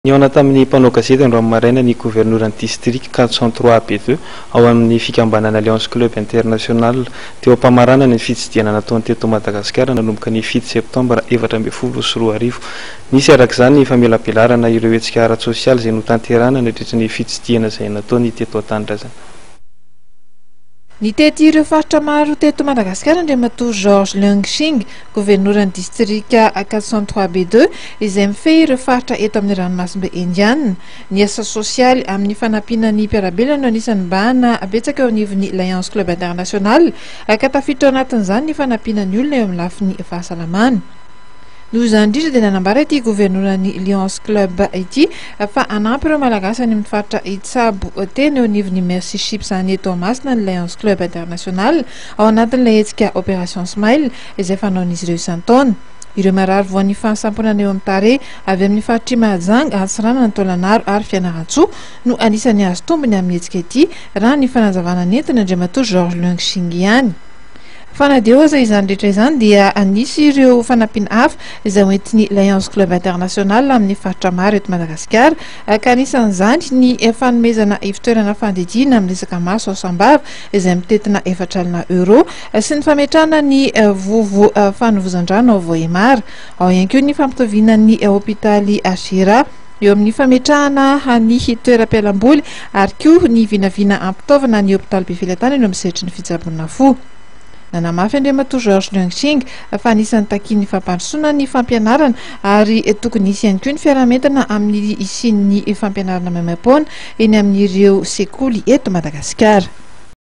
Nihaona tamin'ny mpanao gazety androany maraina ny governoran'ny distrika 403 B2 ao amin'ny fikambanana Lions Club International teo am-pamaranana ny fitsidihana nataony teto Madagasikara nanomboka ny 7 septambra 2014. Nisy araka izany ny famelabelarana ireo hetsika ara-tsosialy izay notanterahina nandritra ny fitsidihana izay nataony teto an-tanindrazana. Nitety ireo faritra maro teto Madagasikara Andriamatoa Georges Leung Shing, governoran'ny distrika 403 B2, izay mifehy ireo faritra eto amin'ny ranomasimbe Indiana. Ny asa sosialy amin'ny fanampiana ny mpiara-belona no anisan'ny bahana betsaka eo anivon'ny Lions Club International, ka tafiditra ao anatin'izany ny fanampiana ny olona eo amin'ny lafiny fahasalamana. Noho izany indrindra dia nanambara ity governoran'ny Lions Club ity fa hanampy ireo Malagasy any amin'ny faritra hitsabo tena eo anivon'ny Mercy Ships any Toamasina ny Lions Club International ao anatin'ilay hetsika Opération Smile izay fanaon'izy ireo isan-taona. Ireo marary voan'ny fahasamponana eo amin'ny tarehy avy amin'ny faritr'i Mahajanga, Antsiranana, Taolagnaro ary Fianarantsoa no anisan'ny hahazo tombony amin'ny hetsika ity raha ny fanazavana nentiny Andriamatoa Georges Leung Shing ihany. Fa na dia eo aza izany rehetra izany dia nisy ireo fanampiana hafa izay hoentin'ny Lions Club International amin'ny faritra maro eto Madagasikara ka anisan'izany ny fanomezana ivotoerana fandidiana amin'ny resaka maso ao Sambava izay mitentina 40 euros sy ny fametrahana ny vovo fanovozan-drano ao Vohemar. Ao ihany koa ny fampitoviana ny hopitaly HIRA eo amin'ny fametrahana ny toeram-pialamboly ary koa ny vinavina hampitaovana ny hopitaly Befelatanana eo amin'ny sehatry ny fitsaboana fo. Nanamafy Andriamatoa Georges Leung-Ching fa anisan'ny takian'ny fampandrosoana ny fampianarana ary tokony hisy ihany koa ny fiaraha-mientana amin'ny hisian'ny fampianarana maimaim-poana eny amin'ireo sekoly eto Madagasikara.